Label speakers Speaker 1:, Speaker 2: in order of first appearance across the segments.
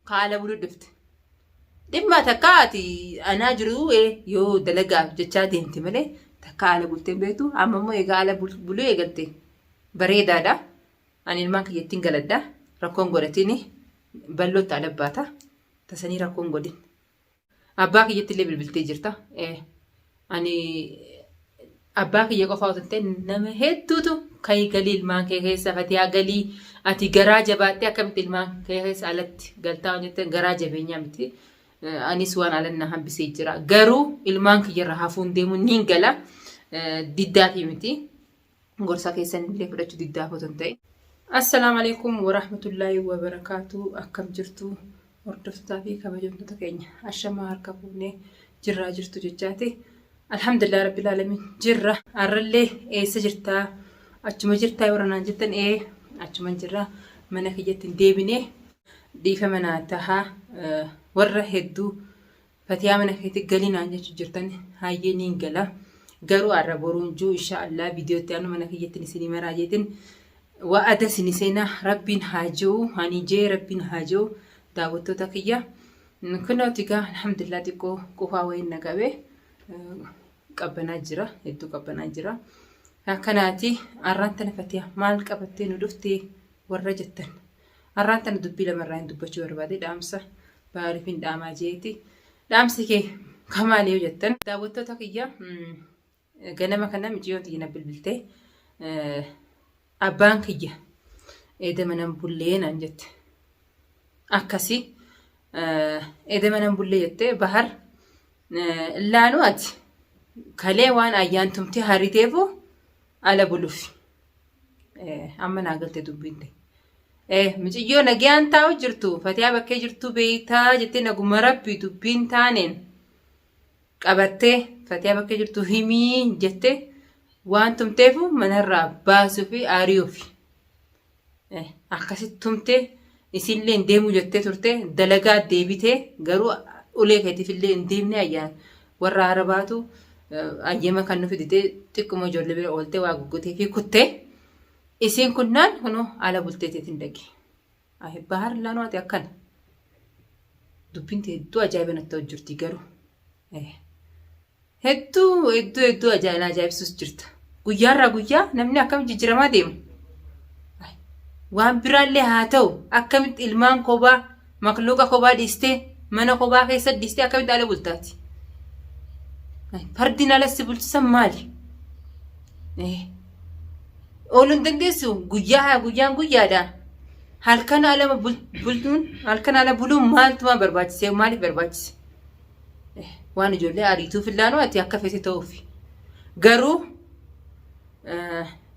Speaker 1: Ka ala buluu dhufte. Dhimma takka ati anaa jiru yoo dalagaaf jechaa deemte malee takka ala bultee hin beektu. Amma immoo egaa ala buluu eegalte bareedaadha. Ani ilmaan kiyya ittiin galadha. Rakkoon godhatini ballootti ala baata. Tasanii rakkoon godhin. Abbaa kiyyatti illee bilbiltee jirta. Ani abbaa kiyya qofaa osoo hin ta'in nama hedduutu kai galii ilmaan kee keessa fatiyaa galii ati garaa jabaattee akkamitti ilmaan kee keessa alatti galtaa waan jettan garaa jabeenyaa miti. Anis waan alan na hambisee jira. Garuu ilmaan kiyyarra hafuun deemu niin gala. Diddaa fi miti. Gorsa keessan illee fudhachuu diddaaf otoo hin ta'in. Assalaamu alaikum warahmatullaahi wabarakaatu. Akkam jirtu hordoftootaa fi kabajamtoota keenya? Ashamaa, harka fuunee, jirraa jirtu jechaati. Alhamdulillah rabbil alamin, jirra. Har'allee eessa jirtaa? Achuma jirtaa warra naan jettan, ee, achuma jirra. Mana kiyyatti hin deebine. Dhiifama naa tahaa, warra hedduu Fatiyaa mana keetti galii naan jechuu jirtan, hayyee, niin gala. Garuu har'a boruun juu insha Allah viidiyootti aanu mana kiyyatti isinii maraa jeetin wa'ada isinii seenaa. Rabbiin haa ji'u, ani jee rabbiin haa ji'u, daawwattoota kiyya. Kunooti gaa, alhamdulillah, xiqqoo qufaa wayiin na qabe, qabbanaa jira, hedduu qabbanaa jira. Akkanaati. Har'aan tana Fatiyaa maal qabattee nu dhufte warra jettan. Har'aan tana dubbii lamarraa hin dubbachuu barbaade, dhaamsa Baariifin dhaamaa jeeti. Dhaamsi kee kamaali yoo jettan, daawwattoota kiyya, ganama kana miciyyoon tiyya na bilbiltee, abbaan kiyya eeda manan bullee naan jette. Akkasii eeda manan bullee jettee. Bahar, laanuu ati kalee waan ayyaantumtee hariteefu ala bulufi. Amma naa galte dubbiin ta'e. Miciyyoo nagayaan taa'u jirtu, Fatiyaa bakkee jirtu beektaa jettee, naguma rabbi dubbiin taaneen qabattee, Fatiyaa bakkee jirtu himii jettee waan tumteefu manarraa baasuu fi aari'uufi. Akkasitti tumtee isillee hin deemuu jettee turte, dalagaa deebitee, garuu ulee keetiif illee hin deemne. Ayyaan warra arabaatu ayyama kan nu fidite, xiqquma ijoollee bira ooltee waa goggotee fi kuttee. Isiin kunnaan kunoo ala bulteeteetiin dhage. Bahar, laanoo ati akkana. Dubbiin tee hedduu ajaa'iba natti ta'u jirti garuu. Hedduu hedduu hedduu ajaa'iba ajaa'ibsuus jirta. Guyyaarraa guyyaa namni akkam jijjiiramaa deema. Waan biraallee haa ta'u, akkamitti ilmaan kophaa, makluuqa kophaa dhiistee, mana kophaa keessa dhiistee akkamitti ala bultaati? Fardiin ala si bulchisan maali? Ooluu hin dandeessu. Guyyaa guyyaan guyyaadha. Halkan ala bultuun, halkan ala buluun maaltu barbaachise? Maaliif barbaachise? Waan ijoollee ariituuf illaanoo ati akka feete ta'uuf. Garuu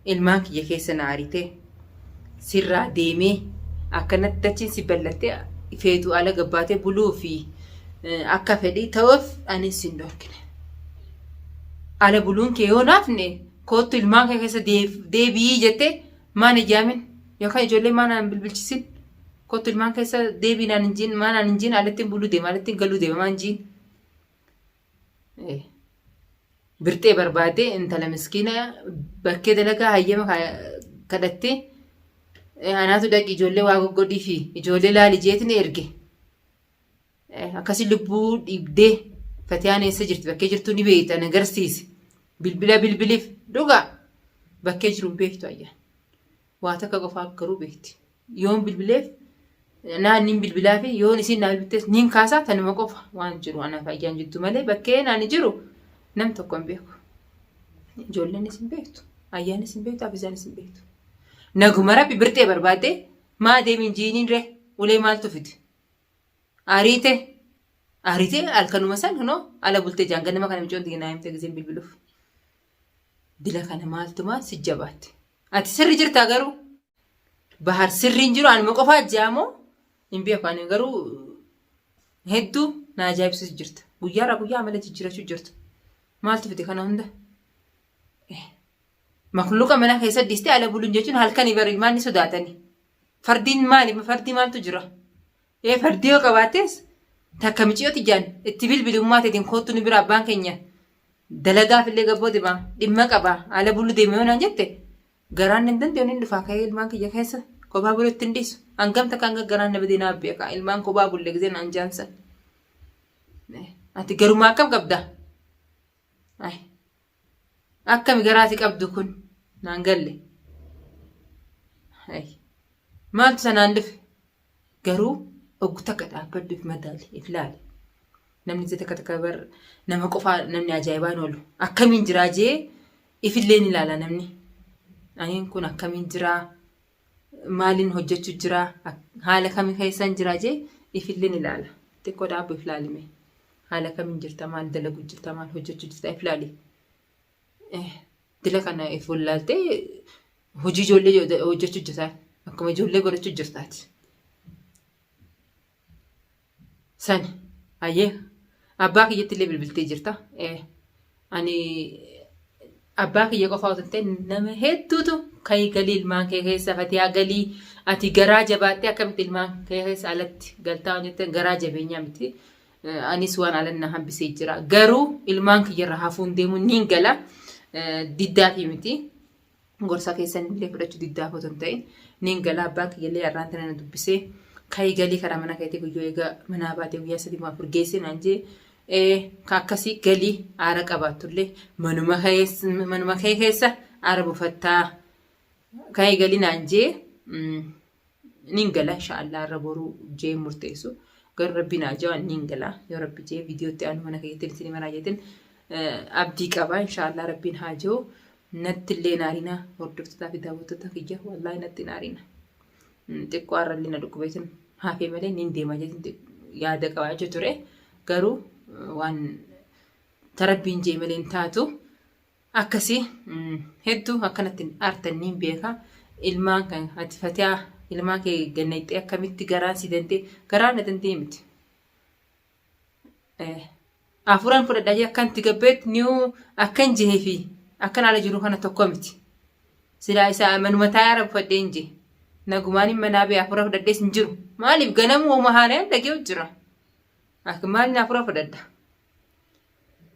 Speaker 1: ilmaan kiyya keessa na ariitee sirraa deemee akkanatti dachiin si ballattee feetu ala gabbaatee buluu fi akka fedhii ta'uuf anis sin dhorkine. Ala buluun kee yoo naafne, koottu ilmaan kee keessa deebi'ii jettee maan ijaamin yookaan ijoollee maan aan bilbilchisin, koottu ilmaan keessa deebii naan hin jiin, maan aan hin jiin, alattiin buluu deema, alattiin galuu deema maan jiin. Birxee barbaadee intala miskiina bakkee dalagaa hayyama kadhattee, anaatu dhaqi ijoollee waa goggodhii fi ijoollee laali jeetiin erge. Akkasi lubbuu dhiibdee, Fatiyaan eessa jirti, bakkee jirtu ni beekta, na agarsiisi. Bilbila bilbiliif dhugaa bakkee jiru hin beektu ayyaan. Waa takka qofaa garuu beekti. Yoon bilbileef naan nin bilbilaa fi yoon isiin naa bilbiltees nin kaasaa, tanuma qofa waan jiru anaaf ayyaan jirtu malee bakkee naan jiru nam tokko hin beeku. Ijoolleenis hin beektu. Ayyaanis hin beektu. Afizaanis hin beektu. Naguma rabbi birxee barbaadde maa deemin jiiniin ree, ulee maaltu fide? Ariite. Ariite halkanuma san kunoo ala bultee jaan ganama kana micoon naa himte giseen bilbiluuf. Dila kana maaltumaa si jabaatte? Ati sirri jirtaa garuu? Bahar sirriin jiru anuma qofaa jaamoo hin beeku, ani garuu hedduu na ajaa'ibsiisu jirta. Guyyaarraa guyyaa amala jijjiirachuu jirta. Maaltu fide kana hunda? Makluuqa mana keessa dhiistee ala buluun jechuun halkanii bari ilmaan ni sodaatani. Fardiin maali? Fardii maaltu jira? Ee, fardii yoo qabaattes takka miciyooti jaan itti bilbili ummaa teetiin, koottu nu bira, abbaan keenya dalagaaf illee gabboo deema, dhimma qaba, ala bulu deema yoo naan jette, garaan hin danda'u, ni dhufaa ka'ee ilmaan kiyya keessa Kophaa bulutti hin dhiisu. Hangam takka hanga garaan na badee naaf beeka. Ilmaan kophaa bulle gisee naan jaansan. Ati garumaa akkam qabda? Ay. Akkami garaati qabdu kun naan galle. Ay. Maaltu sanaan dhufe? Garuu oggu takka dhaabbadhu if madaali, if laali. Namni ija takka takka bar nama qofaa namni ajaa'ibaan oolu. Akkamiin jiraa jee ifillee ni ilaala namni. Aniin kun akkamiin jiraa? Maaliin hojjechuu jiraa? Haala kamii keessan jiraa jee ifillee ni ilaala. Xiqqoo dhaabbu if laalime. Haala kamiin jirta? Maal dalaguu jirta? Maal hojjechuu jirta? If laali. Dila kana if wallaaltee hojii ijoollee hojjechuu jirta. Akkuma ijoollee godhachuu jirtaati. Sani ayyee abbaa kiyyatti illee bilbiltee jirta. Ani abbaa kiyya qofaa osoo hin ta'in nama hedduutu ka'ii galii ilmaan kee keessa fatiyaa galii ati garaa jabaattee akkamitti ilmaan kee keessa alatti galtaa waan jettan garaa jabeenyaa miti. Anis waan alan na hambisee jira. Garuu ilmaan kiyyarra hafuun deemu niin gala. Diddaafi miti. Gorsa keessan illee fudhachuu diddaaf otoo hin ta'in niin gala. Abbaan kiyyallee har'aan tana na dubbisee ka'ii galii karaa mana keetii guyyoo egaa manaa baatee guyyaa sadii moo afur geessee naan jee ka akkasii galii aara qabaattullee manuma kee keessa aara buufattaa ka'ii galii naan jee Nin gala insha'Allah har'a boruu jee murteessu. Garuu rabbi naa jawaan nin gala. Yoo rabbi jee viidiyoo itti aanu mana keetti isin maraa jeetin abdii qaba insha'Allah rabbiin haa jiru. Natti illee naarina hordoftootaa fi daawwattoota kiyya wallaahi natti naarina. Xiqqoo har'a illee na dhukkubeetin hafee malee nin deema jeetin yaada qabaachuu ture. Garuu waan tarabbiin jee malee hin taatu. Akkasi hedduu akkanatti aartan niin beeka. Ilmaan kan ati fatiyaa ilmaan kee gannayxee akkamitti garaan si dandee garaan na dandee miti. Afuran fudhadha jee akkan itti gabbeet niu akkan jehee fi akkan ala jiru kana tokko miti. Silaa isa manuma taa'ee ara buufadhee hin jee. Nagumaan hin manaa bee afura fudhadhees hin jiru. Maaliif ganamuu homa haaraan dhagee jira. Akka maaliin afura fudhadha.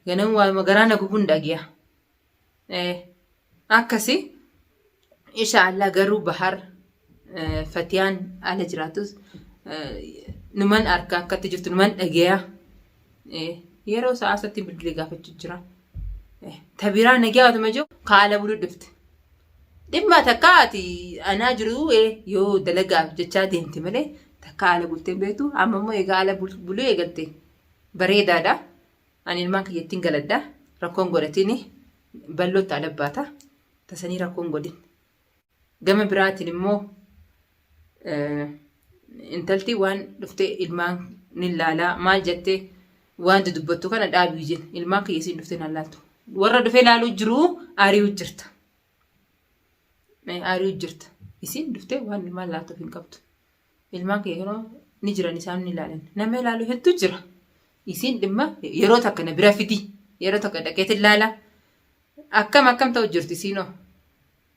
Speaker 1: Ganama waanuma garaa na gubuun dhagiya. Akkasi insha Allah garuu bahar fatiyaan ala jiraatus numan arka akkatti jirtu numan dhageya. Yeroo sa'aa satti bilbilee gaafachuu jira. Tabiraa nagiyaa otuma jiru kaala bulu dhufte. Dhimma takka ati anaa jiru yoo dalagaaf jechaa deemte malee takka ala bultee beektu amma immoo egaa ala buluu eegalte. Bareedaadha. Ani ilmaan kiyya ittiin galadha. Rakkoon godhatini ballootti alabbaata. Tasanii rakkoon godhin. Gama biraatiin immoo intalti waan dhuftee ilmaan ni laalaa maal jettee waan dudubbattu kana dhaabii jeen ilmaan kiyya isiin dhuftee naan laaltu. Warra dhufee laaluu jiru ari'uu jirta. Ari'uu jirta. Isiin dhuftee waan ilmaan laaltuuf hin qabdu. Ilmaan kee yeroo ni jiran isaan ni ilaalan. Nama ilaalu hedduu jira. Isiin dhimma yeroo takka na bira fidi. Yeroo takka dhaqeet ilaala. Akkam akkam ta'u jirti isiinoo.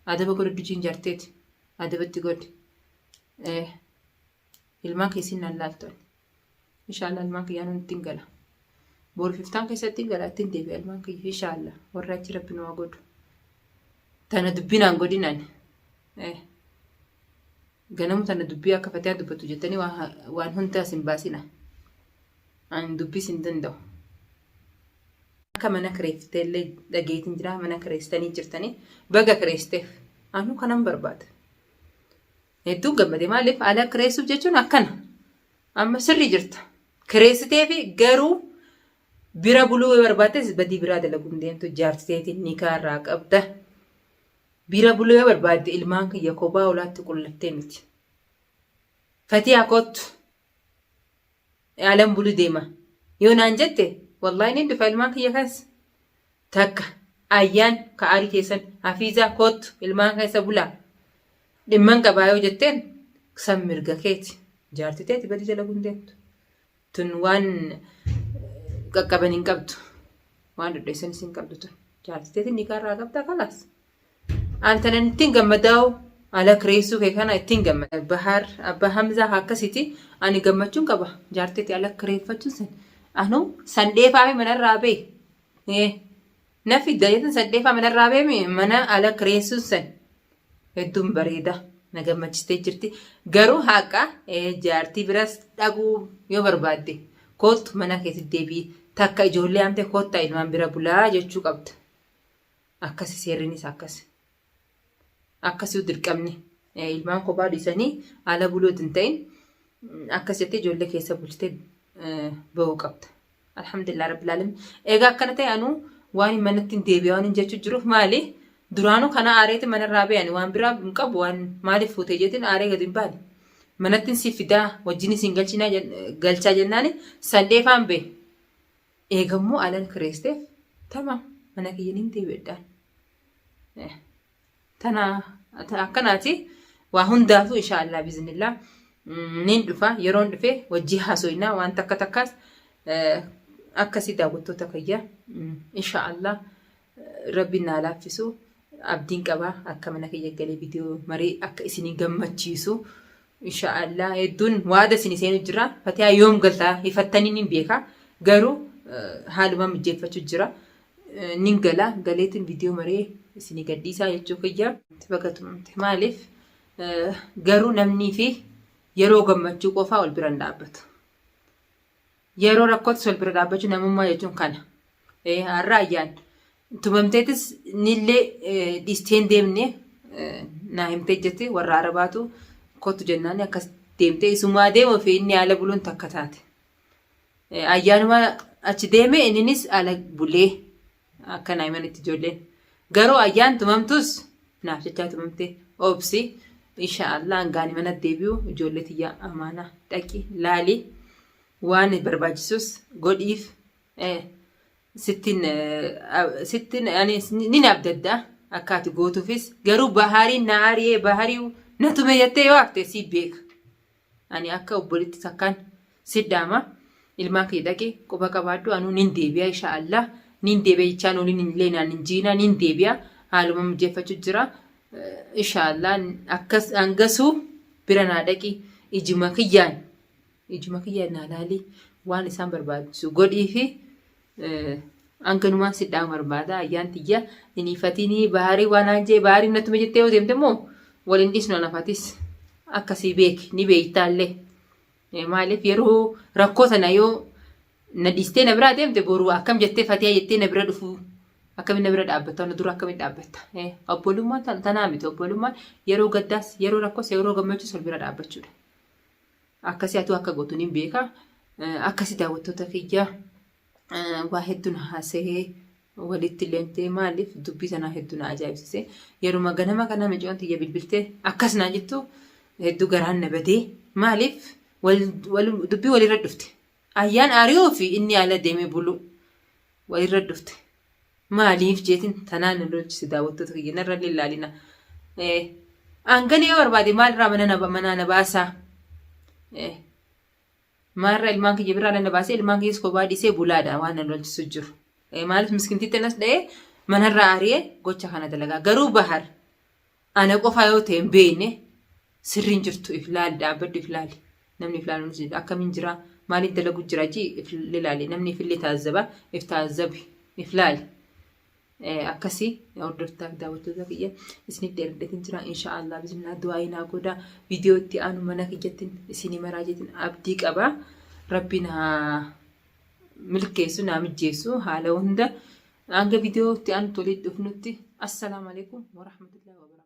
Speaker 1: Adaba godhadhu jiin jarteeti. Adabatti godhi. Ilmaan kee isiin naan laaltu. Inshaallah ilmaan kiyyaa nuun ittiin gala. Boru fiftaan keessatti hin gala ittiin deebi'a ilmaan kiyya inshaallah. Warra achi rabbi nu haa godhu. Tana dubbinaan godhinaan. Ganamu tana dubbii akka fatiyaa dubbattu jettanii waan hunda as hin baasina. Ani dubbiis hin danda'u. Akka mana kireeffitee illee dhageetiin jira mana kireessitanii jirtanii baga kireessiteef anuu kanan barbaada. Hedduun gammade maaliif ala kireessuuf jechuun akkana. Amma sirrii jirta. Kireessitee fi garuu bira buluu yoo barbaaddes badii biraa dalaguun deemtu jaartiteetiin nikaa irraa qabda. Bira buluu yoo barbaadde ilmaan kiyya kobaa olaatti qullattee miti. Fatiyaa kottu. Alan bulu deema. Yoo naan jette wallaahi ni dhufa ilmaan kiyya keessa. Takka ayyaan ka aarii keessan hafiizaa kottu ilmaan keessa bulaa. Dhimman qabaa yoo jetteen san mirga keeti. Jaarti teeti badii dalaguu hin deemtu. Tun waan qaqqaban hin qabdu. Waan dhodheessanis hin qabdu tun. Jaarti teeti nikaa irraa qabdaa kalaas. An tanan ittiin gammadaa'u ala kireessuu kee kana ittiin gammada. Bahar abbaa Hamzaa akkasiti ani gammachuun qaba. Jaarteeti ala kireeffachuun san. Anu san dheefaa fi manarraa bee. Na fidda jettan san dheefaa manarraa bee mana ala kireessuun san. Hedduun bareeda. Na gammachistee jirti. Garuu haqa jaartii biras dhaquu yoo barbaadde koottu mana keetti deebi'i. Takka ijoollee haamtee koottaa ilmaan bira bulaa jechuu qabda. Akkasi seerrinis akkasi. Akkasii dirqamni. Ilmaan kophaa dhiisanii ala buluu hin ta'in akkas jettee ijoollee keessa bulchitee bahuu qabda. Alhamdulillah rabbil alamin. Egaa akkana ta'e anuu waan manatti hin deebi'a waan hin jechuu jiruuf maali? Duraanuu kana aareeti manarraa ba'e ani waan biraa hin qabu waan maaliif fuutee jeetiin aaree gadi hin baane. Manatti si fidaa wajjin isin galchinaa galchaa jennaani sandheefaan ba'e. Eegammoo alan kireesteef tama mana kiyya nin deebi'edhaan. Tana akkanaati waa hundaafuu inshaallah biiznillah nin dhufa yeroon dhufe wajjii haasoynaa waan takka takkaas akkasii daawwattoota kiyya inshaallah rabbiin naa laaffisu abdiin qaba akka mana kiyya galee viidiyoo marii akka isinii gammachiisu inshaallah hedduun waada isinii seenu jira fatihaa yoom galtaa hifattanii nin beeka garuu haaluma mijeeffachuu jira. Nin gala galeetiin viidiyoo maree isinii gadhiisaa jechuu kiyya. Baga tumamte maaliif garuu namnii fi yeroo gammachuu qofaa wal bira hin dhaabbatu. Yeroo rakkootis wal bira dhaabbachuu namummaa jechuun kana. Har'a ayyaan tumamteetis nillee dhiistee hin deemne naa himtee jirti warra arabaatu kottu jennaan akkas deemtee isumaa deemuu fi inni haala buluun takka taate. Ayyaanuma achi deeme inninis ala bulee akka naa himanitti ijoolleen. Garuu ayyaan tumamtus naaf jechaa tumamte obsi inshaallah hangaani mana deebi'u ijoollee tiyya amaana dhaqi laali waan barbaachisus godhiif sittin sittin ani nin abdadda akka ati gootuufis garuu bahaariin na ari'ee baharii na tume jettee yoo hafte si beeka. Ani akka obboleetti takkaan si dhaama. Ilmaan kee dhaqi quba qabaadhu anuu nin deebi'a insha Allah. Nin deebi'a jechaan oliin illee naan hin jiina nin deebi'a. Haaluma mijeeffachuu jira. Insha Allah akkas hangasuu bira naa dhaqi ijuma kiyyaan ijuma kiyyaan naa laali waan isaan barbaachisu godhii fi hanganumaan si dhaamu barbaada ayyaan tiyya hin ifatinii baharii waan aan jee baharii natuma jettee yoo deemte immoo waliin dhiisnu anafatis akkasii beeki ni beektaallee maaliif yeroo rakkoo sana yoo na dhiistee na biraa deemte boruu akkam jettee fatiyaa jettee na bira dhufuu akkamiin na bira dhaabbatta na dura akkamiin dhaabbatta obbolummaan tanaa miti obbolummaan yeroo gaddaas yeroo rakkoos yeroo gammachuus wal bira dhaabbachuudha. Akkasii atuu akka gootu niin beeka. Akkasii daawwattoota kiyya waa hedduun haasa'ee walitti leentee maaliif dubbii tanaa hedduu na ajaa'ibsise. Yeruma ganama kana micoon tiyya bilbiltee akkas naan jettu hedduu garaan na badee maaliif dubbii walirra dhufte. Ayyaan ari'uu fi inni ala deemee bulu walirra dhufte. Maaliif jeetin tanaan na lolchise daawwattoota kiyya narra illee ilaalina. Hangana yoo barbaade maalirraa manaa na baasaa? Maalirraa ilmaan kiyya biraa na baasee ilmaan kiyyas kophaa dhiisee bulaadha waan na lolchisu jiru. Maaliif miskintiitti nas dha'ee manarraa ari'ee gocha kana dalagaa. Garuu bahar Ana qofaa yoo ta'e hin beekne sirriin jirtu if laali dhaabbadhu if laali namni if laalu ni akkamiin jira maaliin dalagu jira ji if ilaali namni ifillee taazzaba if taazzabi if laali akkasii hordoftaa fi daawwattoota kiyya isiniif dheeradheetiin jira insha Allah bismillah du'aa naa godha viidiyoo itti aanu mana kiyyattiin isinii maraa jeetiin abdii qaba rabbiin haa milkeessu naa mijjeessu haala hunda hanga viidiyoo itti aanu walitti dhufnutti assalaamu alaikum warahmatullahi wabarakatuh.